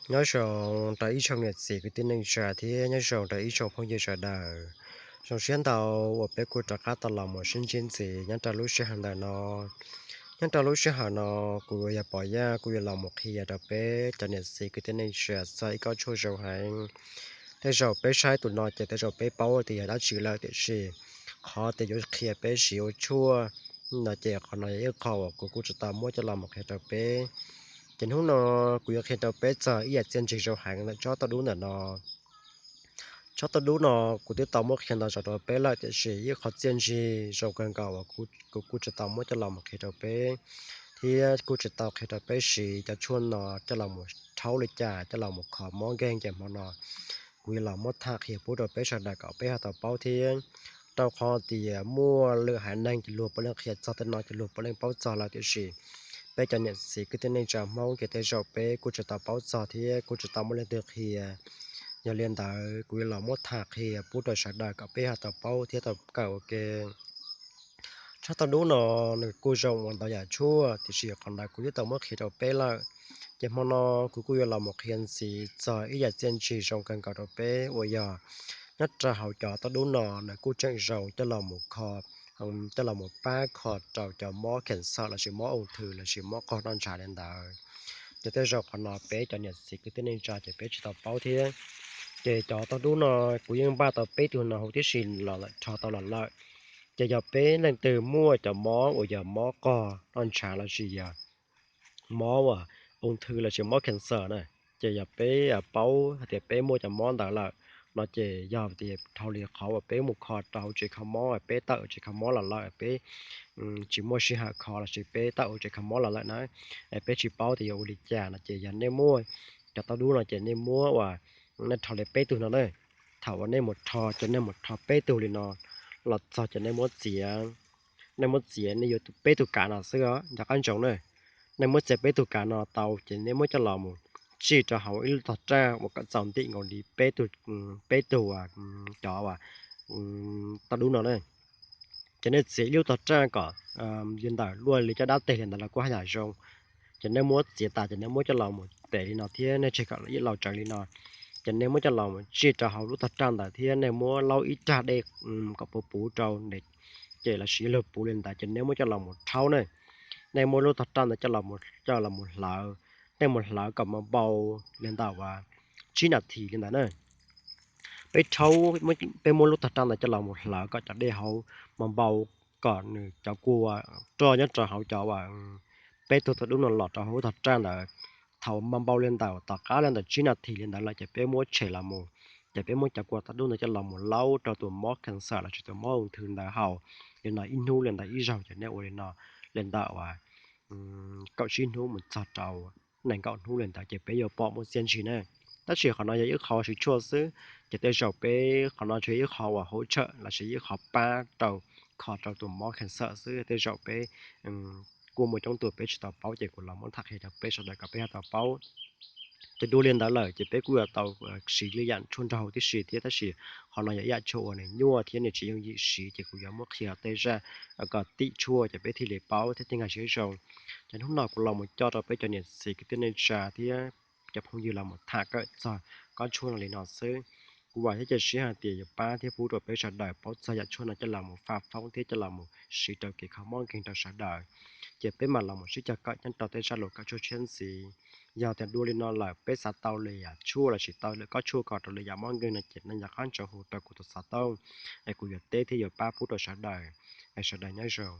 Nyob zoo rau ib tsoom niam txiv kwv tij neej tsa thiab nyob zoo rau ib tsoom phooj ywg sawv daws. Zoo siab ntau uas peb kuj rov qab tau los mus sib ntsib ntxiv nyob rau lub sij hawm ntawm no. Nyob rau lub sij hawm no, kuv yog Pov Yaj kuj yuav los mus qhia rau peb cov niam txiv kwv tij neej tsa txog ib kob tshuaj zoo heev. Tej zaum peb saib tus no ces tej zaum peb paub tias yog dab tsi lawm, tiam sis qhov tias yuav qhia peb siv ua tshuaj no ces qhov no yog ib qho uas kuv kuj tsis tau muab coj los mus qhia rau peb. Ces hnub no kuv yuav qhia rau peb txog ib yam txiaj ntsig zoo heev ntawm tsob tauj dub ntawm no. Tsob tauj dub no kuv twb tau muab qhia ntau zaus rau peb lawm, tiam sis ib qho txiaj ntsig zoo kawg nkaus uas kuv kuj tsis tau muab coj los mus qhia rau peb, thiab kuj tsis tau qhia rau peb siv cov tshuaj no coj los mus rhaub li cas coj los mus kho mob nkeeg, ces hmo no kuv yuav los muab tham qhia pub rau peb sawv daws kom peb ho tau paub thiab. Rau qhov tias muaj lwm haiv neeg ces luag puav leej qhia txog tej no ces luag puav leej paub txog lawm, tiam sis peb cov niam txiv kwv tij neej tsa Hmoob ces tej zaum peb kuj tsis tau paub txog thiab kuj tsis tau muaj leej twg qhia. Yog li ntawd kuv yuav los muab tham qhia pub rau sawv daws kom peb ho tau paub thiab tau kawm ua ke. Tsob tauj dub no nws kuj zoo ua ntau yam tshuaj, tiam sis qhov ntawd kuv twb tau muab qhia rau peb lawm. Ces hmo no kuv kuj yuav los mus qhia ntxiv txog ib yam txiaj ntsig zoo kawg nkaus rau peb uas yog nyob rau hauv cov tauj dub no nws kuj tseem zoo coj los mus kho, coj los mus pab kho rau cov mob khees xawm lossis mob ung thwv lossis mob qog noj ntshav li ntawd. Ces tej zaum qhov no peb cov niam txiv kwv tij neej tsa ces peb tsis tau paub thiab. Ces cov tauj dub no kuv yeej npaj tau peb tug no huv tib si los lawm, rho tau los lawm. Ces yog peb leej twg muaj cov mob uas yog mob qog noj ntshav lossis yog mob uas ung thwv lossis mob khees xawm na, ces yog peb paub hais tias peb muaj cov mob ntawd lawm no ces yog tias dhau li qhov uas peb mus kho rau hauv tsev kho mob, peb tawm tsev kho mob los lawm, peb tsis muaj sij hawm kho lossis peb tawm hauv tsev kho mob los lawm na, peb tsis paub tias yuav ua li cas no ces yog nej muaj cov tauj dub no ces nej muab uas nej rho li peb tug no na. Thaum uas nej mus rho ces nej mus rho peb tug li no los txog ces nej muab txiav, nej muab txiav nej yuav peb tug kav no xwb os, nco qab ntsoov na. Nej muab txiav peb tug kav no tau ces nej muab coj los mus tsij rau hauv ib lub tog raj uas kom txaus ntim nkaus li peb tug, peb tug cov tauj dub no na. Ces nej txiav ib lub tog raj kom li ntawm luaj li caj dab teg li ntawd los kuj haj yam zoo. Ces nej muab txiav tas ces nej muab coj los mus pem li no thiab nej tseg kom laus tsawv li no. Ces nej muab coj los mus tsij rau hauv lub tog raj ntawd thiab nej muab laub ib rag dej kom puv puv rau, ces lossis yog luag puv li ntawd ces nej muab coj los mus rhaub na. Nej muab lub tog raj ntawd coj los mus hlawv, nej mus hlawv kom mus npau li ntawm uas tsib nas this li ntawd na. Peb rhaub, peb muab lub tog raj ntawd coj los mus hlawv kom cov dej hauv mus npau, kom nws cov kua roj nyob rau hauv cov uas peb tug tauj dub no los rau hauv lub tog raj ntawd. Thaum mus npau li ntawm tom qab li ntawm tsib nas this li ntawd lawm ces peb muab tshem los mus, ces peb muab cov kua tauj dub ntawd coj los mus laub rau tus mob khees xawm lossis tus mob ung thwv ntawd haus li no ib hnub li ntawd ib zaug. Ces nej ua li no li ntawm uas kaum tsib hnub mus txog rau nees nkaum hnub li ntawd ces peb yuav pom muaj txiaj ntsig na. Tab sis qhov no yog ib qho siv tshuaj xwb, ces tej zaum peb qhov no tsuas yog ib qho uas hauv tshawm lossis ib qho pab rau kho rau tus mob khees xawm xwb, tej zaum peb kuj muaj coob tus peb tsis tau paub ces kuv los muab tham qhia rau peb sawv daws kom peb ho tau paub. Ces dua li ntawd lawm ces peb kuj yuav tau siv li yam tshuaj nraug huv tib si thiab, tab sis qhov no yog ib yam tshuaj uas nws nyuaj thiab nws tsis yooj yim siv ces kuv yuav muab qhia tej zaj kom tim tshuaj ces peb thiaj li paub thiab thiaj nkag siab zoo. Ces hnub no kuv los mus coj rau peb cov niam txiv kwv tij neej tsa thiab cov phooj ywg los mus tham kawm txog kob tshuaj no li no xwb. Kuv vam thiab cia siab hais tias yuav pab thiab pub rau peb sawv daws paub txog yam tshuaj no coj los mus faj foob thiab coj los mus siv rau kev kho mob nkeeg rau sawv daws. Ces peb mam los mus sib cog kawm nyob rau tej zaj lus kawm tshuaj tshiab ntxiv. Yog tias dua li no lawm peb xav tau lwm yam tshuaj lossis tau lwm kob tshuaj kom rau lwm yam mob nkeeg no ces nej nco qab ntsoov hu rau kuv tus xov tooj, es kuv yuav teb thiab yuav pab pub rau sawv daws. Es sawv daws nyob zoo.